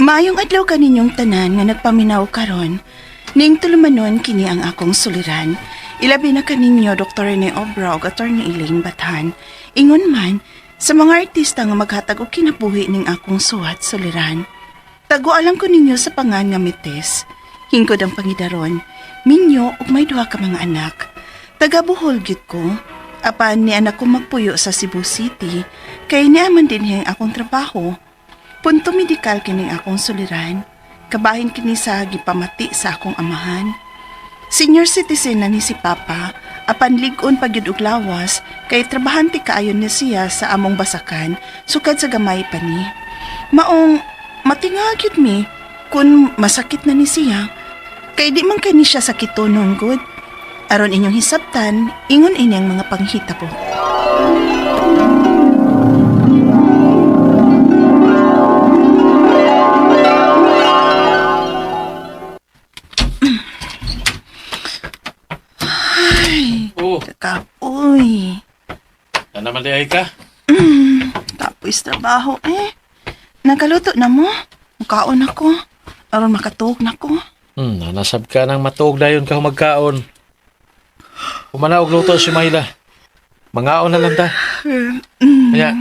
Maayong adlaw kaninyong tanan nga nagpaminaw karon. Ning tulumanon kini ang akong suliran. Ilabi na kaninyo Dr. Rene Obra ug Attorney Elaine Bathan. Ingon man sa mga artista nga maghatag og kinabuhi ning akong suwat suliran. Tago alam ko ninyo sa pangan nga mites. Hingkod ang pangidaron. Minyo ug may duha ka mga anak. Taga Bohol gyud ko. Apan ni anak ko magpuyo sa Cebu City kay niaman dinhi ang akong trabaho. Punto medikal kining akong suliran. Kabahin kini sa gipamati sa akong amahan. Senior citizen na ni si Papa, apan lig-on pa gyud og lawas kay trabahante kaayo ni siya sa among basakan sukad sa gamay pa ni. Maong matinga gyud mi kun masakit na ni siya kay di man kani siya sakitonon gud. Aron inyong hisabtan, ingon ini ang mga panghitabo. Oo, Kakapoy. na naman di ay ka. Kapoy sa trabaho eh. Nagaluto na mo. Mukaon ako. Aron makatuog na ko. Nanasab ka ng matuog dayon ka magkaon. Kumana og luto si Mayla. Mangaon na lang ta. Kaya,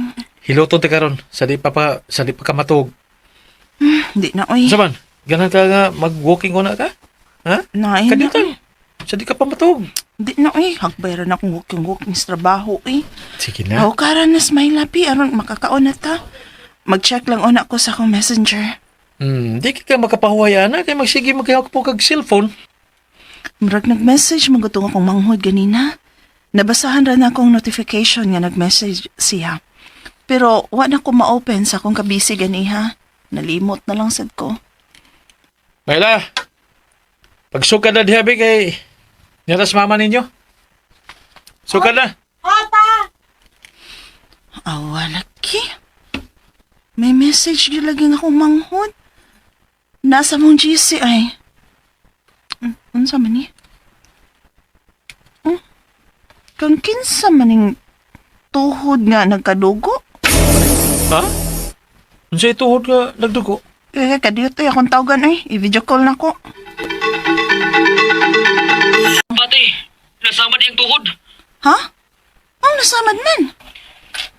hiluton ta karon sa di pa ka matuog. Di na oy. Sa man, ganahan ka nga mag-walking una ka? Ha? Naay na Kadiutan. oy. Sa di ka pa matuog. Di na oy. Hagbayran akong walking-walking sa trabaho eh. Sige na. Aw, karan na smile lapi. Aron makakaon na ta. Mag-check lang una ko sa akong messenger. Di ka makapahuway ana kay magsige magkahawak po kag cellphone. Murag nag-message magutong akong manghod ganina. Nabasahan ra na akong notification nga nag-message siya. Pero wa na ko ma-open sa akong kabisi ganiha. Nalimot na lang sad ko. Mayla, pagsukad na diha be kay niya mama ninyo. Sukad na. Awa, laki. May message gyud lagi nga akong manghod. Nasa mong GC ay. Unsa man ni? Kang kinsa maning tuhod nga nagkadugo? Ha? Unsay tuhod nga nagdugo? Eh, kadiyot ay akong tawagan ay. I-video call na ko. Pati, nasama niyang tuhod. Ha? Ang nasamad man?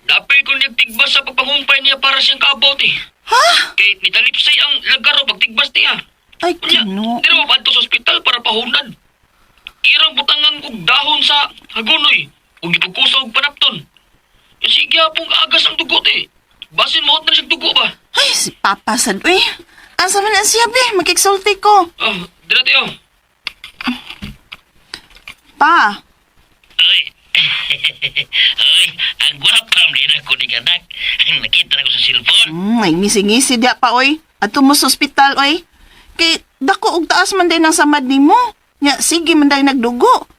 Dapay ko niyang tigbas sa pagpangumpay niya para siyang kaabot eh. Ha? Kay nitalipsay ang lagaro pagtigbas niya. Ay, Unya, kino. di na mapadto sa ospital para pahunad. Irang butangan kog dahon sa hagunoy ug gipagkusa og panapton. E sige pong agas ang dugo te. Basin maot na siyang dugo ba? Ay, si Papa sad uy. Asa man ang siya be? Makiksulti ko. Ah, dira tayo. Pa, Ay, ay, ang gwapa mo din ako ni anak. Ang nakita na ko sa cellphone. Ay, ngisi-ngisi diya pa, oy. Ato mo sa ospital, oy. Kay, dako og taas man din ang samad nimo. Nya, sige man dahil nagdugo.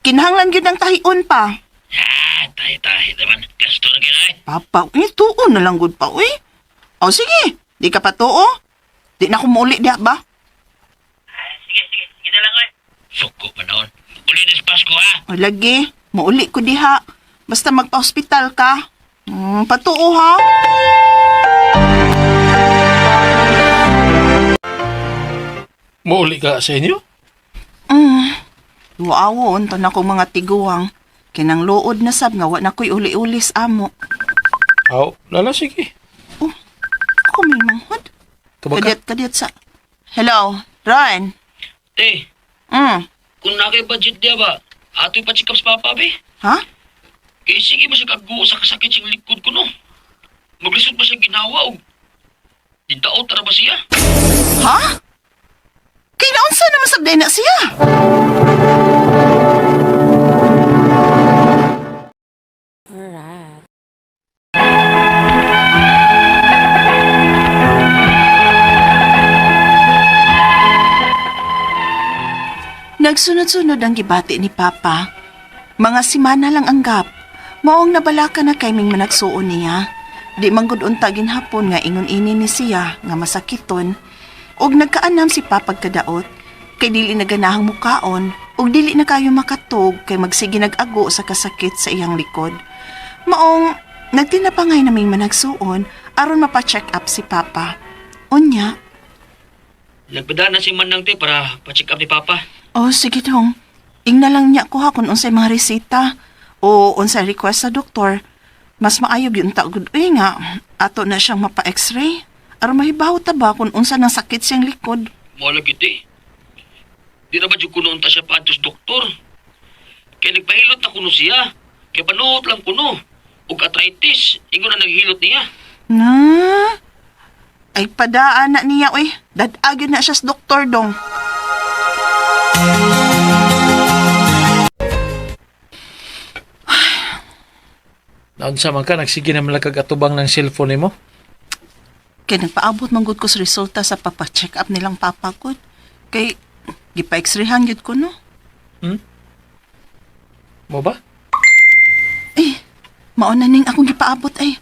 Kinahanglan gyud ang tahion pa. Ah, tahi-tahi naman. Gasto na kinay. Papa, uy, tuo na lang gud pa, oy. O sige, di ka pa tuo. Di na ko muuli diya ba? Ah, sige, sige. Sige na lang, oy. Suko pa noon. Uli na sa Pasko, ha? O lagi, muuli ko diha. Basta magpa-ospital ka. Patuo ha. Muuli ka sa inyo? Waawo, unto na kong mga tiguang. Kinang luod na sab nga wa na ko'y uli-ulis amo. Aw, lala sige. Oh, ako may manghod. Tubag ka. Kadiyot, kadiyot sa... Hello, Ron. Te, kung na kay budget niya ba, ato'y pa-check up sa papa, be. Ha? Kay sige ba siya kaguo sa kasakit siyang likod ko, no? Maglisod ba siya ginawa, o? Didaot na ba siya? Ha? Kinaunsa naman sabday na siya? Nagsunod-sunod ang gibati ni Papa. Mga simana lang ang gap. Maong nabalaka na kay ming managsuon niya. Di man gud unta ginhapon nga ingon ini ni siya nga masakiton. Og nagkaanam si Papa kadaot kay dili na ganahang mukaon ug dili na kayo makatug kay magsige nag-ago sa kasakit sa iyang likod. Maong nagtinapangay naming managsuon aron mapa-check up si Papa. Unya. Nagpadaan na si Manang te para pa-check up ni Papa. Oh, sige dong. Ingna lang niya ko ha kung unsay mga reseta o unsay request sa doktor. Mas maayo gyud ta gud uy nga ato na siyang mapa-x-ray. Aron mahibaw ta ba kung unsa nang sakit siyang likod. Mo lagi te. Di na ba jud kuno unta siya paadto sa doktor? Kay nagpahilot na kuno siya. Kay panuhot lang kuno. Ug arthritis, ingon na naghilot niya. Na? Ay padaan na niya uy. Dad-agyon na siya sa doktor dong. Naunsa man ka, nagsige naman lang kag atubang ng cellphone nimo. Kay nagpaabot man gud ko sa resulta sa papa-check up nilang papa gud. Kay gipa-x-rayhan gyud ko no. Mo ba? Eh, mao na ning akong gipaabot ay.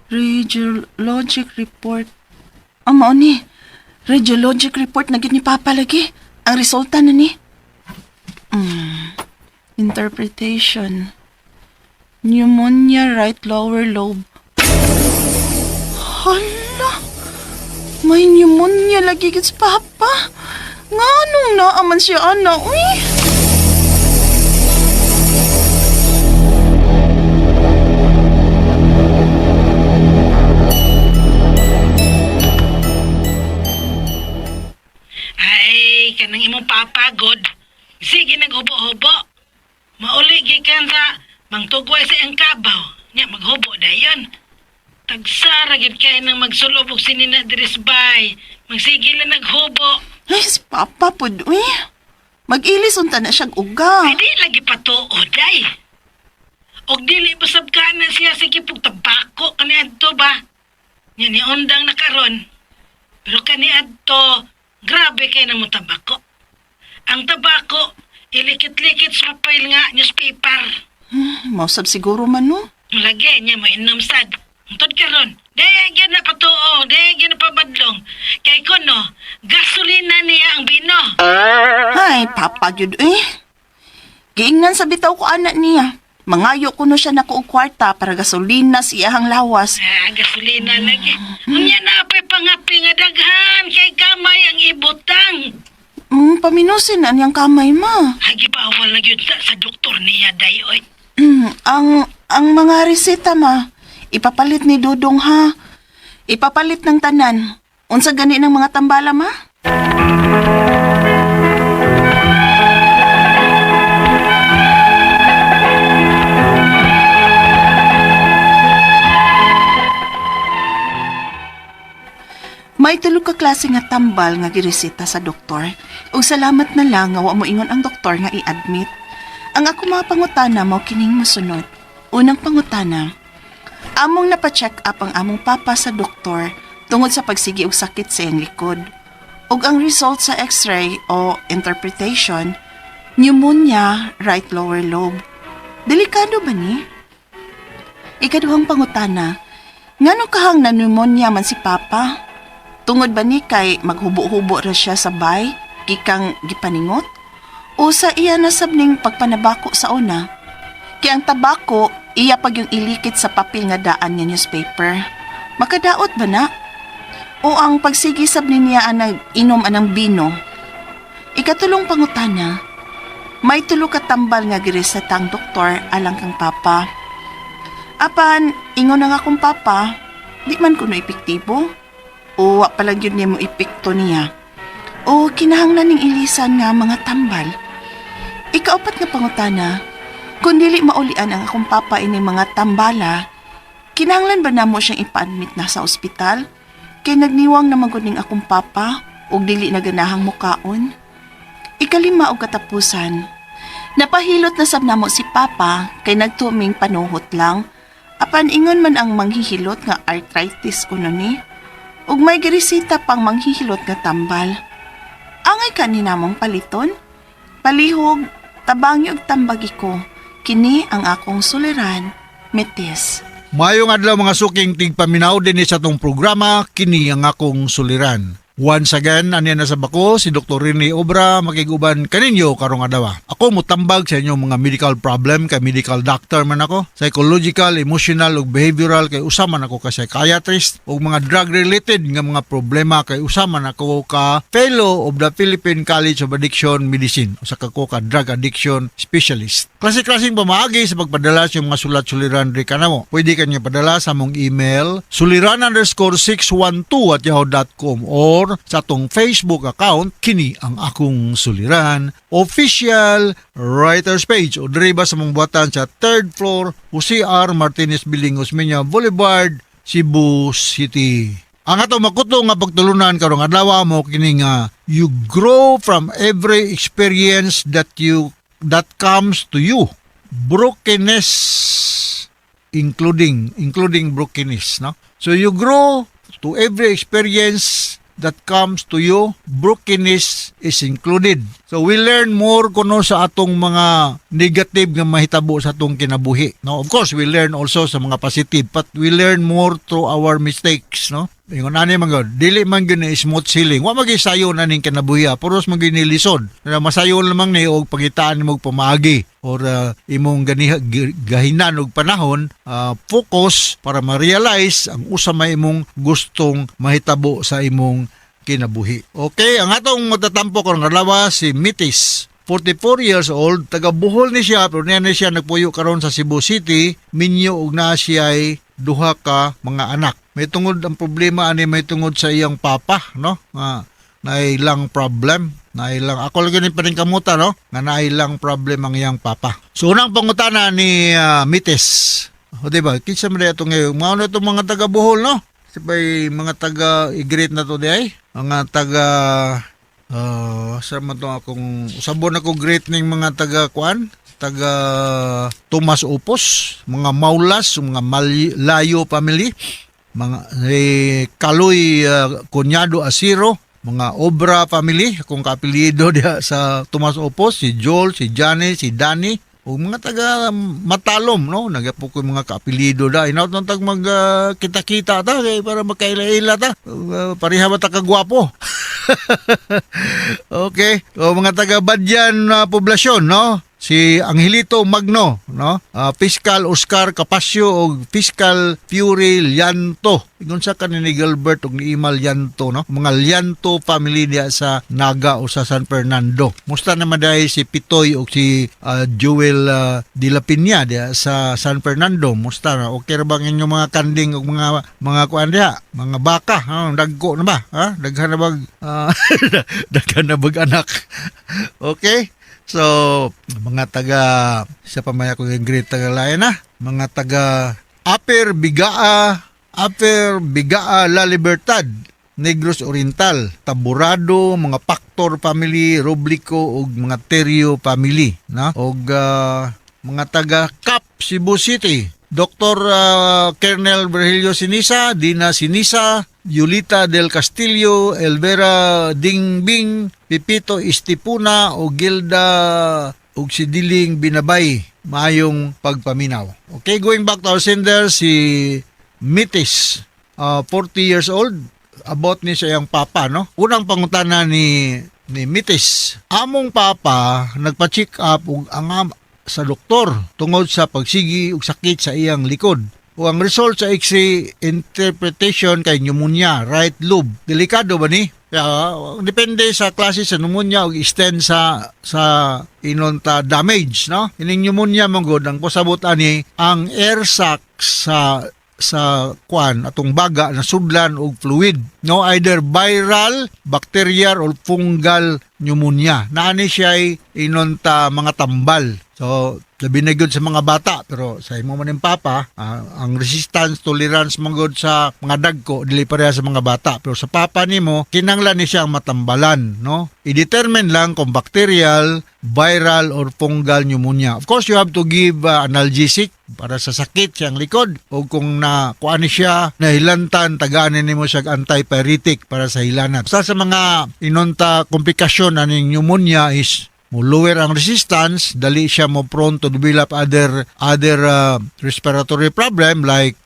Radiologic report. Ah, mao ni. Radiologic report na gyud ni Papa lagi. Ang resulta na ni. Interpretation. Pneumonia right lower lobe. Hala! May pneumonia lagi gid si Papa. Nga anong naaman siya, ana? Uy! Ay, kanang imong papagod. Sige, naghubo-hubo. Mauli gikan sa mangtugway sa iyang kabaw. Nya, maghubo dayon. Tagsara gid kay nang magsulob og sinina diri sa bay. Magsige lang naghubo. Ay, si Papa pod, uy. Mag-ilis unta na siyang uga. Ay, di lagi patuod ay. Og dili basab ka na siya sige pug tabako kaniadto ba. Nya ni undang na karon. Pero kaniadto, grabe kay na mo tabako. Ang tabako, ilikit-likit sa papel nga newspaper. Mausab siguro man, no? Lagi niya mo inom sad. Tod karon, dahil gyud na patuo, dahil gyud na pabadlong. Kay kuno, gasolina niya ang bino. Ay, Papa gyud, uy. Giingnan sa bitaw ko anak niya. Mangayo kuno siya nako og kwarta para gasolina sa iyahang lawas. Ah, gasolina lagi. Unya na apay pangapi nga daghan kay kamay ang ibutang. Paminusin na niyang kamay, ma. Hagi bawal na gyud sa doktor niya day oy. Ang mga reseta, ma. Ipapalit ni Dudong, ha? Ipapalit ng tanan. Unsa gani ng mga tambala, ma? May tulo ka klase nga tambal nga gireseta sa doktor. Ug salamat na lang nga wa mo ingon ang doktor nga i-admit. Ang ako mga pangutana mao kining mosunod. Unang pangutana, among napa-check up ang among papa sa doktor tungod sa pagsigi og sakit sa iyang likod. Ug ang result sa x-ray o interpretation, pneumonia right lower lobe. Delikado ba ni? Ikaduhang pangutana, ngano kahang na pneumonia man si papa? Tungod ba ni kay maghubo-hubo ra siya sa bay, gikang gipaningot? O sa iya nasab ning pagpanabako sa una? Kay ang tabako, iya pag yung ilikit sa papel nga daan nga newspaper. Makadaot ba na? O ang pagsigisab ni niya ang nag-inom anang bino? Ikatulong pangutana, may tulo ka tambal nga gireseta ang doktor alang kang papa. Apan, ingon na nga kong papa, di man kuno epektibo. O wa pa lang yun niya mo epekto niya. O kinahanglan ning ilisan nga mga tambal. Ikaapat nga pangutana, kung dili maulian ang akong papa ini mga tambala, kinahanglan ba namo siyang ipa-admit na sa ospital? Kay nagniwang na magud ning akong papa ug dili na ganahang mukaon. Ikalima og katapusan, napahilot na sab namo si papa kay nagtuming panuhot lang. Apan ingon man ang manghihilot nga arthritis kuno ni. Ug may giresita pang manghihilot nga tambal. Angay kani namong paliton? Palihog, tabangi og tambagi ko. Kini ang akong suliran, Metis. Maayong adlaw mga suking tigpaminaw dinhi sa atong programa kini ang akong suliran. Once again, aniya na sa bako si Dr. Rene Obra makiguban kaninyo karong adlaw. Ako mutambag sa inyong mga medical problem kay medical doctor man ako. Psychological, emotional ug behavioral kay usa man ako ka psychiatrist, ug mga drug related nga mga problema kay usa man ako ka fellow of the Philippine College of Addiction Medicine. Usa ka ko ka drug addiction specialist. Klase-klaseng pamaagi sa pagpadala sa inyong mga sulat suliran diri kanamo. Pwede kanyo padala sa among email suliran_612@yahoo.com or sa atong Facebook account, kini ang akong suliran official writers page, o diri ba sa mong buhatan sa third floor, Jose R. Martinez Building, Osmeña Boulevard, Cebu City. Ang ato makuto nga pagtulunan karong adlaw mo kini nga you grow from every experience that comes to you. Brokenness including brokenness, no? So you grow to every experience that comes to you, brokenness is included. So we learn more kuno sa atong mga negative nga mahitabo sa atong kinabuhi, no? Of course, we learn also sa mga positive, but we learn more through our mistakes, no? Ingon ani man gud, dili man gyud ni smooth sailing. Wa man gyud sayo na ning kinabuhi, ah. Puros man gyud ni lisod. Na masayo lamang ni og pangitaan nimo og pamaagi or imong ganiha, gahinan og panahon, focus para ma-realize ang usa may imong gustong mahitabo sa imong kinabuhi. Okay, ang atong matatampo karong adlaw si Mitis. 44 years old, taga Bohol ni siya, pero niya ni siya nagpuyo karon sa Cebu City, minyo og naa siya duha ka mga anak. May tungod ang problema ani may tungod sa iyang papa, no? Nga naay lung problem, naay lung, ako lagi ni paningkamuta, no? Nga naay lung problem ang iyang papa. So unang pangutana ni Mitis. O di ba? Kinsa man ito ngayon? Mao na itong mga taga Bohol, no? Sibay mga taga i-greet na to di ay. Mga taga sa man to akong usabon ako greet ning mga taga kuan, taga Tomas Opos, mga Maulas, mga Malayo family, mga eh, Kaloy Cunyado Asiro, mga Obra family, akong kaapelyido diha sa Tomas Opos, si Joel, si Johnny, si Danny, o mga taga Matalom, no? Nagapo ko yung mga kaapelyido da. Inaot nang tag mag kita-kita ta kay para magkaila-ila ta. Pareha ba ta kagwapo? Okay. O mga taga Badyan poblasyon, no? Si Angelito Magno, no? Fiscal Oscar Capasio o Fiscal Fury Lianto. Ingon sa kanin ni Gilbert ug ni Imal Lianto, no? Mga Lianto family diya sa Naga o sa San Fernando. Musta naman dahil si Pitoy o si Joel De La Peña diya sa San Fernando. Musta na? Okay ra bang inyong mga kanding o mga kuan diha? Mga baka, ha? Dagko na ba? Ha? Daghan na bag daghan na bag anak? Okay? So, mga taga sa pamaya ko yung great taga lain na, mga taga Upper Bigaa, Upper Bigaa La Libertad, Negros Oriental, Taburado, mga Pactor family, Roblico ug mga Terio family, no? Og mga taga Cap Cebu City. Dr. Colonel Virgilio Sinisa, Dina Sinisa, Yulita del Castillo, Elvera Dingbing, Pipito Estipuna o Gilda ug si Diling Binabay. Maayong pagpaminaw. Okay, going back to our sender, si Mitis, 40 years old, about ni sa iyang papa, no? Unang pangutana ni Mitis, among papa nagpa-check up ug ang sa doktor tungod sa pagsigi ug sakit sa iyang likod. O ang result sa X-ray interpretation kay pneumonia, right lobe. Delikado ba ni? Kaya, depende sa klase sa pneumonia ug extent sa inonta damage, no? Ining pneumonia man gud ang pasabot ani ang air sac sa kwan atong baga na sudlan og fluid, no? Either viral, bacterial or fungal pneumonia. Naani siya ay inonta mga tambal. So labi na gyud sa mga bata, pero sa imo man ning papa, ang resistance tolerance man gud sa mga dagko dili pareha sa mga bata, pero sa papa nimo kinanglan ni siyang matambalan, no? I-determine lang kung bacterial, viral or fungal pneumonia. Of course, you have to give analgesic para sa sakit siyang likod, o kung na kuan ni siya nahilantan, tagaan nimo siya og antipyretic para sa hilanat. Sa mga inonta komplikasyon aning pneumonia is Mo lower ang resistance, dali siya mo prone to develop other other respiratory problem like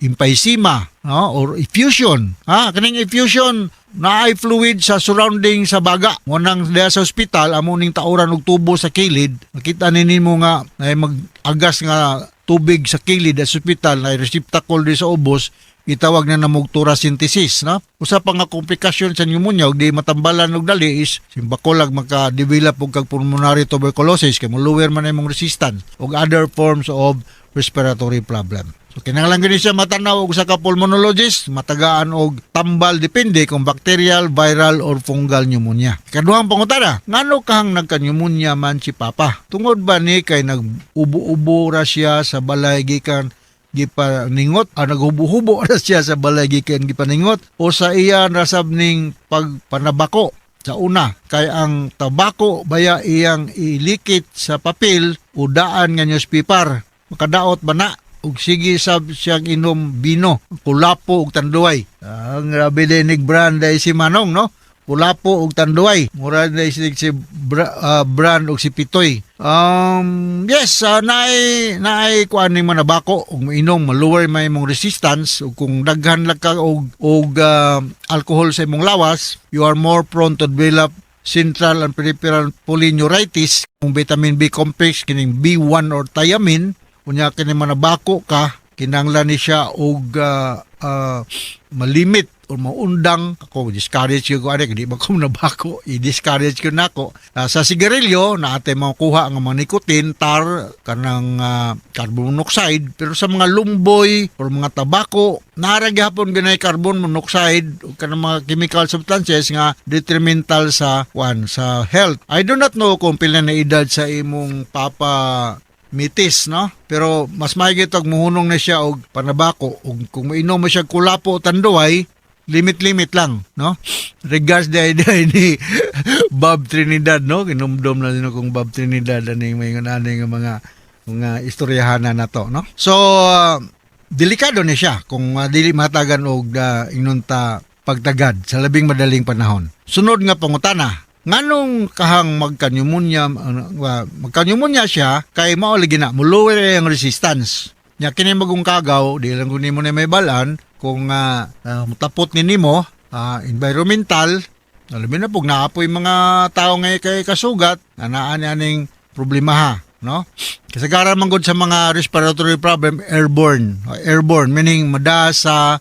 emphysema, no, or effusion. Ha, kaning effusion naay fluid sa surrounding sa baga. Mo nang diha sa ospital amo ning tauran og tubo sa kilid, makita ni nimo nga ay mag-agas nga tubig sa kilid sa ospital na receptacle di sa ubos, gitawag na namog thoracentesis, no? Usa pa nga komplikasyon sa pneumonia ug di matambalan og dali is simbakolag maka-develop og kag pulmonary tuberculosis kay mo lower man imong resistance ug other forms of respiratory problem. So kinahanglan gani siya matanaw og usa ka pulmonologist, matagaan og tambal depende kung bacterial, viral or fungal pneumonia. Ikaduhang pangutana, ngano kahang nagka-pneumonia man si Papa? Tungod ba ni kay nag-ubo-ubo ra siya sa balay gikan gipaningot, naghubo-hubo ra siya sa balay gikan gipaningot, o sa iya rasab ning pagpanabako sa una? Kay ang tabako baya iyang ilikit sa papel o daan nga newspaper, makadaot ba na? Ug sige sab siyang inom bino, kulapo ug Tanduay. Ang grabe din brand ay si Manong, no? Kulapo ug Tanduay. Mura na si brand ug si Pitoy. Yes, naay naay kuan ni manabako ug mainom, ma-lower may imong resistance, ug kung daghan lang ka og alcohol sa imong lawas, you are more prone to develop central and peripheral polyneuritis. Kung vitamin B complex kining B1 or thiamine, unya kini manabako ka, kinahanglan ni siya og malimit or maundang. Ako, discourage ko ani, di ba ko nabako, i-discourage ko nako. Sa sigarilyo na ate makuha ang mga nicotine, tar, kanang carbon monoxide, pero sa mga lumboy or mga tabako nara gihapon ganay carbon monoxide ug kanang mga chemical substances nga detrimental sa kwan, sa health. I do not know kung pila na edad sa imong papa, mitis, no? Pero mas maigi og muhunong na siya og panabako ug kung mainom mo siya kulapo o Tanduay, limit-limit lang, no? Regards di ay ni Bob Trinidad, no? Kinumdum na din kung Bob Trinidad ani may ani nga mga istoryahanan na to, no? So delikado ni siya kung dili matagan og inunta pagtagad sa labing madaling panahon. Sunod nga pangutana, nganong kahang magka-pneumonia, magka-pneumonia siya kay mao lagi na mo lower ang resistance. Nya kini magong kagaw, di lang kung nimo na may balan kung mutapot ni nimo environmental, alam na pug naapoy mga tao ngay kay kasugat na naa ni aning problema ha, no? Kasagaran man gud sa mga respiratory problem airborne. Airborne meaning mada sa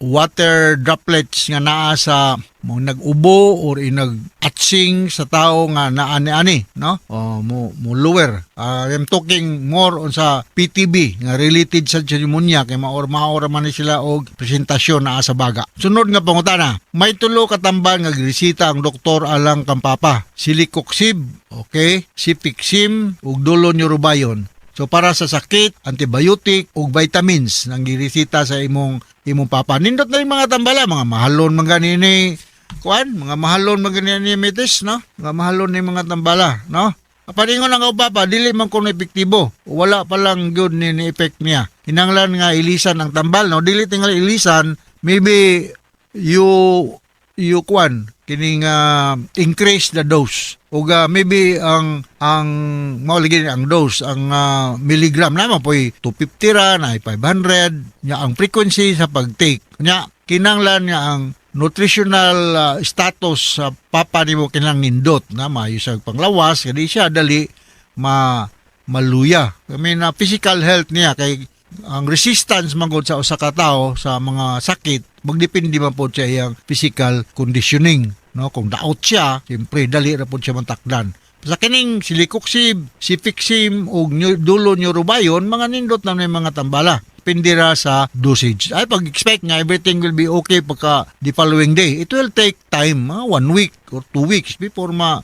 water droplets nga naa sa mo nag-ubo or inag-atsing sa tao nga naa ni ani, no? O mo mo lower. I'm talking more on sa PTB nga related sa pneumonia kay maor maor man ni sila og presentasyon naa sa baga. Sunod nga pangutana, may tulo ka tambal nga gireseta ang doktor alang kang papa: celecoxib, okay, cefixime ug dolo-Neurobion. So para sa sakit, antibiotic ug vitamins nang gireseta sa imong imong papa. Nindot na yung mga tambala, mga mahalon man gani ni kuan, mga mahalon man gani ni mitis, no? Mga mahalon ni mga tambala, no? Paningon ang papa, dili man kuno epektibo. Wala pa lang gyud ni effect niya. Kinahanglan nga ilisan ang tambal, no? Dili tingali ilisan, maybe you you kuan kining increase the dose ug maybe ang mao lagi ang dose, ang milligram na poy 250 ra na 500 nya ang frequency sa pag-take. Nya kinahanglan nga ang nutritional status sa papa nimo kinahanglan nindot na maayo sa panglawas kay di siya dali ma maluya. I mean, physical health niya, kay ang resistance man gud sa usa ka tawo sa mga sakit magdepende man pod sa iyang physical conditioning, no? Kung daot siya, siyempre dali ra pod siya matakdan. Sa kining celecoxib, cefixime ug dolo-Neurobion, mga nindot na may mga tambala. Depende ra sa dosage. Ay pag-expect nga everything will be okay pagka the following day. It will take time, mga 1 week or 2 weeks before ma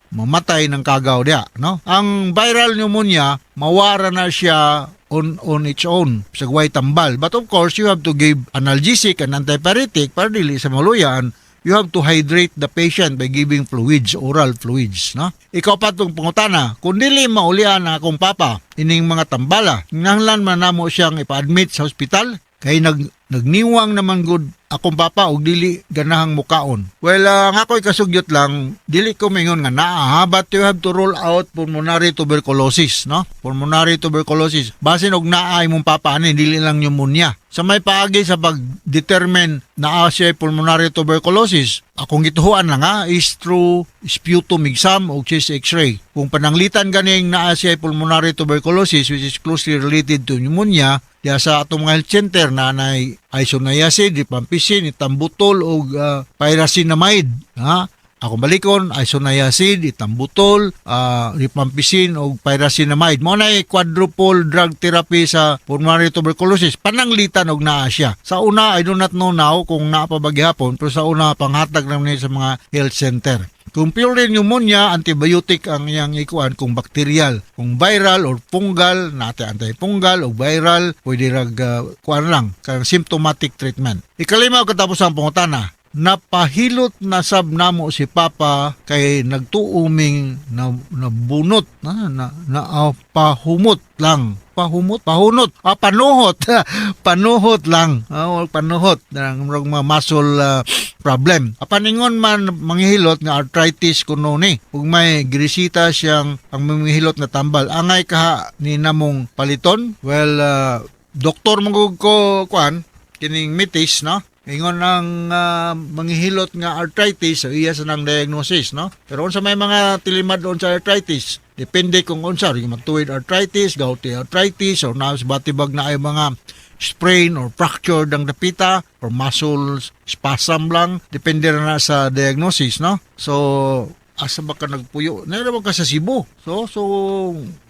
mamatay ng kagaw diya, no? Ang viral pneumonia, mawara na siya on its own sa way tambal. But of course, you have to give analgesic and antipyretic para dili sa maluyan. You have to hydrate the patient by giving fluids, oral fluids, no? Ikaw pa itong pangutana, kung dili maulian ang akong papa, ining mga tambala, kinahanglan man namo siyang ipa-admit sa hospital, kay nag Nagniwang naman gud akong papa og dili ganahang mukaon. Well, ang ako'y kasugyot lang, dili ko mingon nga naa, but you have to rule out pulmonary tuberculosis, no? Pulmonary tuberculosis. Basin og naa imong papa ani, dili lang pneumonia. Sa may paagi sa pag-determine naa siya pulmonary tuberculosis, akong gituhuan lang ha, is through sputum exam o chest x-ray. Kung pananglitan ganing naa siya pulmonary tuberculosis, which is closely related to pneumonia, diya sa atong mga health center na nay isoniazid, rifampicin, ethambutol o pyrazinamide, ha? Akong balikon, isoniazid, ethambutol, rifampicin o pyrazinamide. Mao na quadruple drug therapy sa pulmonary tuberculosis. Pananglitan og naa siya. Sa una, I do not know now kung naa pa ba gihapon, pero sa una, panghatag naman ni sa mga health center. Kung pure pneumonia, antibiotic ang iyang ikuan kung bacterial. Kung viral or fungal, nate antifungal o viral, pwede rag kuan lang, kang symptomatic treatment. Ikalima katapos ang pangutana, napahilot na sab namo si Papa kay nagtuuming na nabunot na na, na pahumot lang, pahumot, pahunot, panuhot, panuhot lang, panuhot ng mga muscle problem. Apan ingon man manghihilot nga arthritis kuno ni, ug may giresita siyang ang manghihilot nga tambal, angay kaha ni namong paliton. Well, doktor man ko kuan kining mitis, no? Ingon ang manghihilot nga arthritis, so iya sa nang diagnosis, no? Pero unsa may mga tilimad doon sa arthritis, depende kung unsa, rheumatoid arthritis, gouty arthritis, or naa sa batibag na ay mga sprain or fracture ng dapita or muscle spasm lang, depende na sa diagnosis, no? So asa ba ka nagpuyo? Naira ba ka sa Cebu? So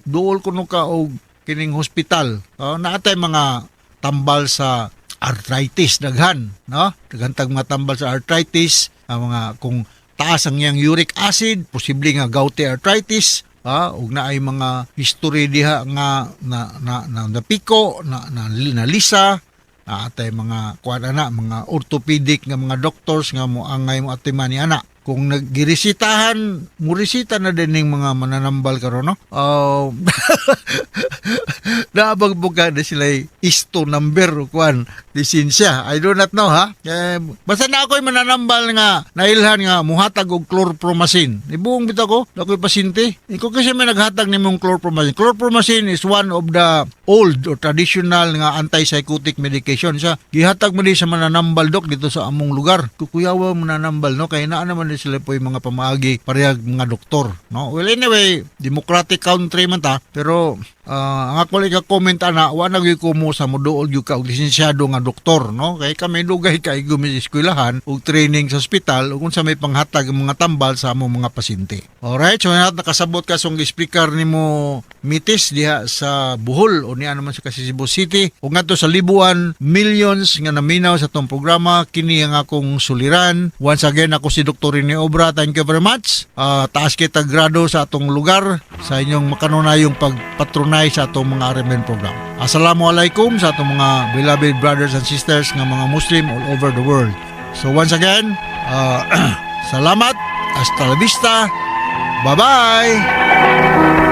duol kuno ka og kining hospital. Naatay mga tambal sa arthritis daghan, no? Daghan tag mga tambal sa arthritis, ang mga kung taas ang iyang uric acid, posible nga gouty arthritis, ug naay mga history diha nga na na, na napiko, na na, nalisa, naatay mga kuan ana, mga orthopedic nga mga doctors nga mo angay mo atiman ni ana. Kung naggiresitahan, muresita na din ning mga mananambal karon, no? Naabag buka na sila isto number o kuan lisensya. I do not know ha. Eh, basta na ako'y mananambal nga nailhan nga muhatag og chlorpromazine. Ibuong bitaw ko, ako'y pasyente. Ikaw kasi may naghatag nimong chlorpromazine. Chlorpromazine is one of the old or traditional nga antipsychotic medication. Sa gihatag mo di sa mananambal, dok, dito sa among lugar. Kukuyawa mananambal, no, kay naa naman di sila po yung mga pamaagi parehag mga doktor, no? Well, anyway, democratic country man ta, pero ang ako lang comment ana, wa na gyud ko mo sa moduol gyud ka og lisensyado nga doktor, no? Kay kami dugay kay gumi sa eskwelahan ug training sa ospital ug unsa may panghatag ang mga tambal sa among mga pasyente. Alright, so lahat nakasabot ka song speaker nimo mitis diha sa Bohol o niya naman sa kasi Cebu City ug ngadto sa Libuan, millions nga naminaw sa atong programa. Kini ang akong suliran. Once again, ako si Dr. Rene Obra. Thank you very much. Taas kita grado sa atong lugar sa inyong makanunayong pagpatronay sa atong mga RMN program. Assalamualaikum sa atong mga beloved brothers and sisters nga mga Muslim all over the world. So once again, salamat. Hasta la vista. Bye-bye.